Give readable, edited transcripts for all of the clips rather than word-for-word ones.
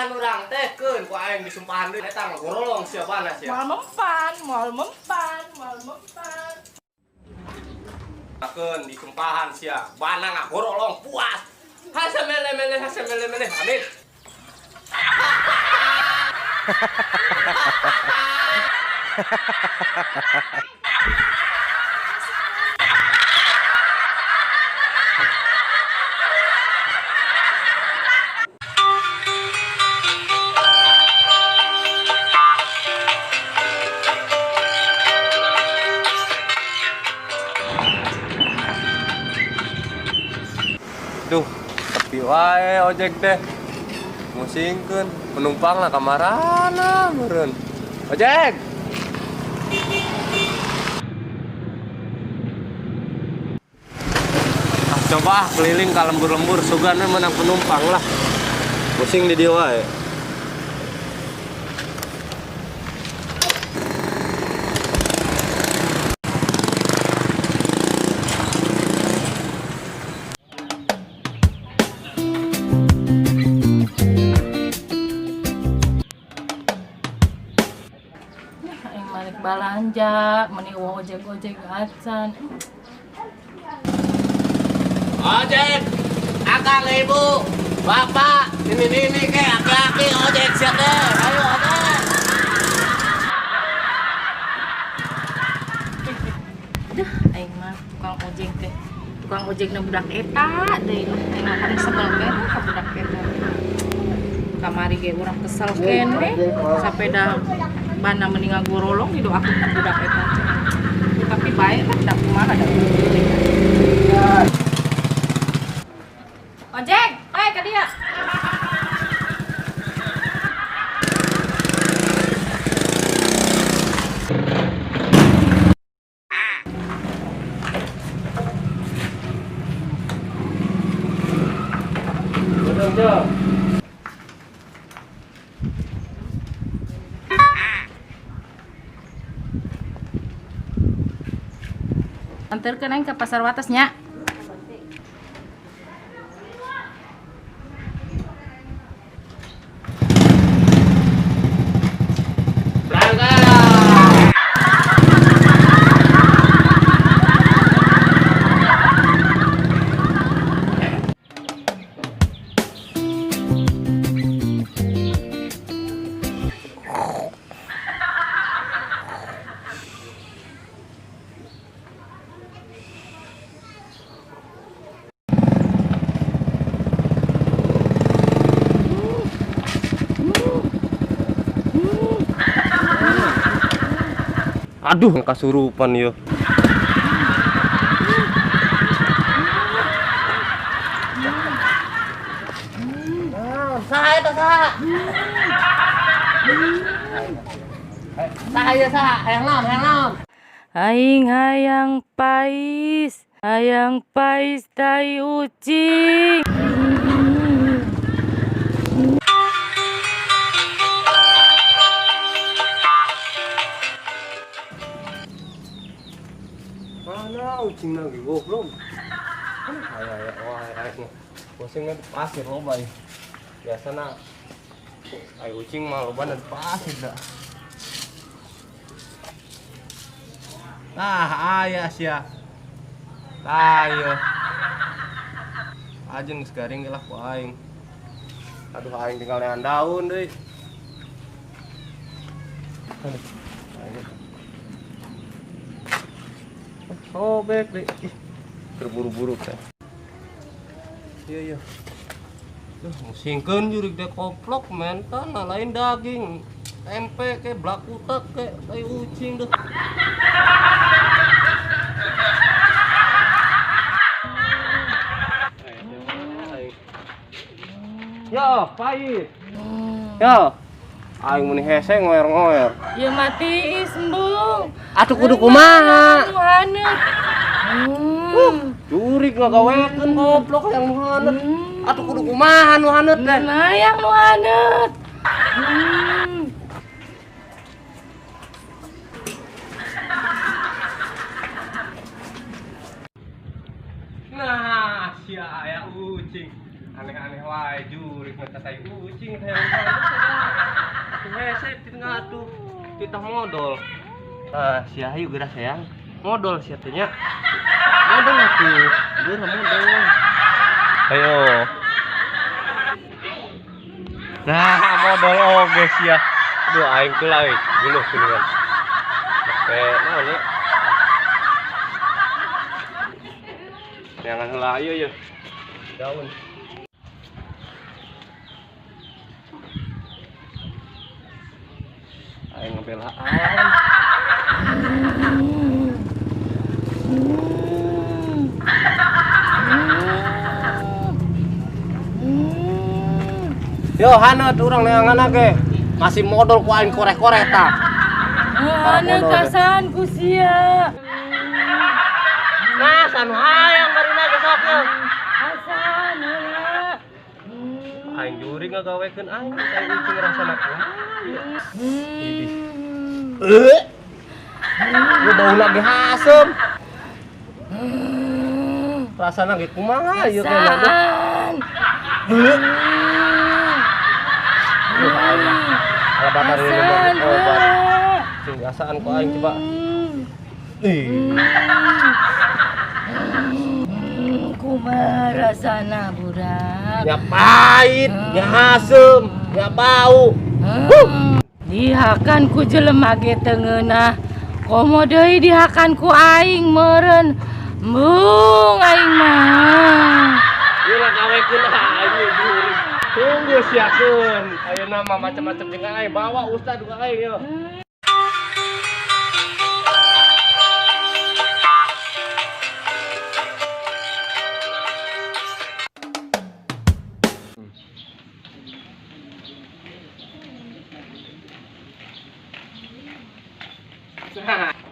Sugan urang teh keun ku aing disumpahan deui eta ngagorolong sia bana sia. Moal mempan, moal mempan, moal mempan. Keun disumpahan sia, bana ngagorolong puas. Hasa mele-mele, hasa mele-mele. Amin. Duh, sepi wae ojek teh. Musingkeun penumpang lah kamarana meureun. Ojek. Ah, coba ah, keliling ka lembur-lembur sugan we menang penumpang lah. Pusing di dieu wae. Aing balik balanja, meni eueuh ojek-ojek acan. Ojek, akang ibu, bapak, ini ini ke aki-aki ojek sia teh. Ayo ojek. Duh, aing mah tukang ojek teh. Tukang ojekna budak eta deui lah. Aing mah paling sebel keneh ka budak eta. Kamari ge urang kesel keneh sapeda bana mending ngagorolong didoakeun ka budak eta. Tapi bae lah da kumaha da ojek. Ojek, eh ka dia. Anterkeun aing ka Pasar Wates nya. Berangkat. Aduh, kasurupan yo. Saha eta saha? Saha ieu saha? Hayang naon, hayang naon? Aing hayang pais tai ucing. Mana ucing lagi goblok. Aya aya wah aya. Pusing di pasir loba ieu. Biasana ai ucing mah loba di pasir dah. Nah, aya sia. Tah ieu. Ajeun geus garing ge lah ku aing. Aduh aing tinggal neangan daun deui. Aduh. Sobek deh. Ih, terburu-buru teh. Iya iya. Duh, musingkeun jurig deh koplok mentan lain daging. Tempe ke blakutak ke tai ucing deh. Yo, pahit. Yo. Aing muni hese ngoer-ngoer. Ya mati embung. Atuh kudu kumaha? Nu haneut. Jurig ngagawekeun goblok yang nu haneut. Atuh kudu kumaha nu haneut teh? Nah, yang nu haneut. Nah, sia aya ucing. Aneh-aneh Wae jurik mah tai ucing teh. Hese teu atuh. Titah modol. Ah, si Ayu geura sayang. Modol sia teh nya. Modol atuh. Geura modol. Ayo. Nah, modol oge sia. Aduh aing teh lah euy. Geuleuh kuningan. Oke, naon ya? Jangan heula ieu ye. Daun. Aing ngebelaan. Yo haneut urang neangan ge. Masih modol ku aing koreh-koreh tah. Haneut kasan ku sia. Nah, sanu hayang marina ge sok yo. Asan heula. Aing juri ngagawekeun aing, aing ucing rasana kumaha. Idih. Lu bauna ge haseum. Rasana ge kumaha ieu teh Asan. Ala batar ini obat. Sing asaan ku aing coba. Ih. Kumaha rasana budak? Nya pahit, nya haseum, nya bau. Dihakan ku jelema ge teu ngeunah. Komo deui dihakan ku aing meureun. Embung aing mah. Ieu lah gawekeun aing jurig. Tunggu siakeun. Ayeuna mah macam-macam jeung aing bawa ustad ka aing yo.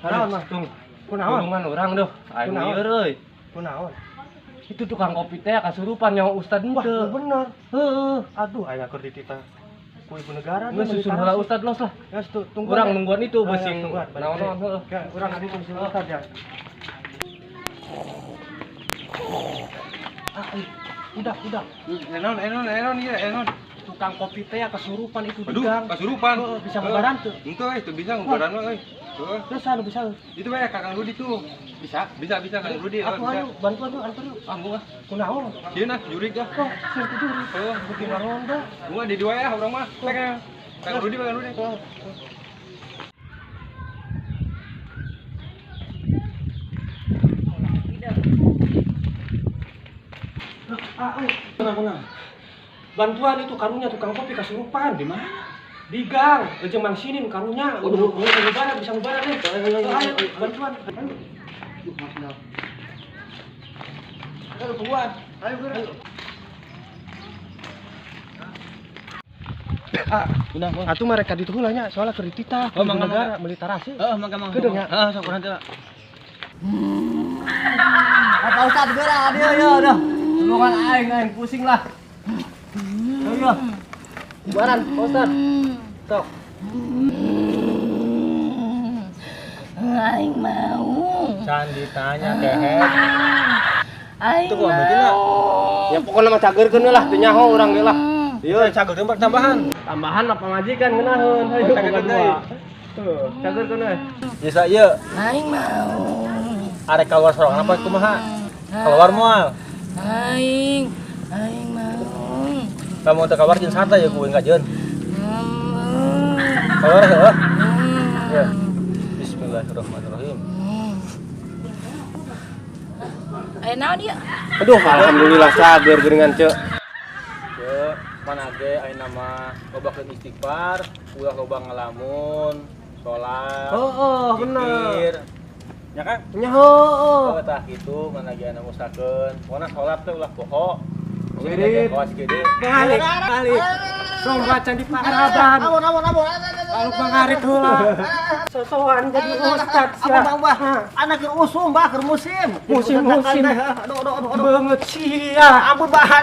Naon mah? Tung. Kunaon? Tulungan urang duh. Aing lieur euy. Kunaon? Itu tukang kopi teh kasurupan nyawa ustad Wah, henteu. bener. Heeh. Aduh, aing keur dititah ku ibu negara. Geus susun heula ustad los lah. Geus tunggu. Urang nungguan itu beusi naon-naon heeh. Ya, urang adi tunggu ustad ya. Ah, udah. Enon ieu, enon. Tukang kopi teh kesurupan itu di Aduh, gang. kasurupan. Heeh, bisa ngubaran tuh. Henteu euy, teu bisa ngubaran mah euy. Heeh. Terus anu bisa. Itu we Kakang Rudi tuh. Bisa? Bisa Kakang Rudi. Atuh ayo bantuan yuk, antar yuk. Ah, bunga. Kunaon? Sieun ah, jurig ah. Kok sieun ku jurig? Heeh, beuki maronda. Bunga di dua ya urang mah. Kang Rudi, Kang Rudi. Ah, tenang. Bantuan itu karunya tukang kopi kasurupan. Di mana? Di gang, jeung Mang Sinin karunya. Udah ngubaran, bisa ngubaran nih. Ayo, bantuan. Ayo. Yuk, Mas Nal. Ayo tungguan. Ayo geura. Ah, atuh mereka ditu heula nya, soalnya keur dititah. Oh, mangga negara meuli tarasi. Heeh, mangga mangga. Kedeung nya. Heeh, sok urang teh. Apa ustad geura dieu yo dah. Tulungan aing aing pusing lah. Ayo. Bubaran, Pak Ustad. Sok. Aing mau. Can ditanya kehet. Aing Itu gua mau. Ya pokoknya mah cageurkeun lah teu nyaho urang ge lah. Ieu cageurkeun tambahan. Tambahan apa majikan ngeunaheun. Hayu boga dua. Tuh, cageurkeun we. Bisa ieu. Aing mau. Arek keluar sorangan apa kumaha? Keluar moal. Aing mau. Kamu teu keluar jeung santai ya ku ngajeun. Keluar heuh. Ya. Bismillahirrahmanirrahim. Ayo naon ieu? Aduh, alhamdulillah cager geuningan ceu. Ceu, mana ge ayeuna mah lobakeun istighfar, ulah loba ngalamun, salat. Heeh, bener. Ya kan? Nya heueuh. Oh, tah kitu mana ge anu ngusakeun. Pokona salat teh ulah poho. Wirid. Kawas gede. Balik, balik. Somba candi Paraban. Ampun, ampun, ampun. Lalu mangarit heula. Sosokan jadi ustad sia. Ampun, Bang, Bah. Anak keur usum, Bah, keur musim. Musim-musim. Aduh, aduh, aduh, aduh. Beungeut sia. Ampun, Bah.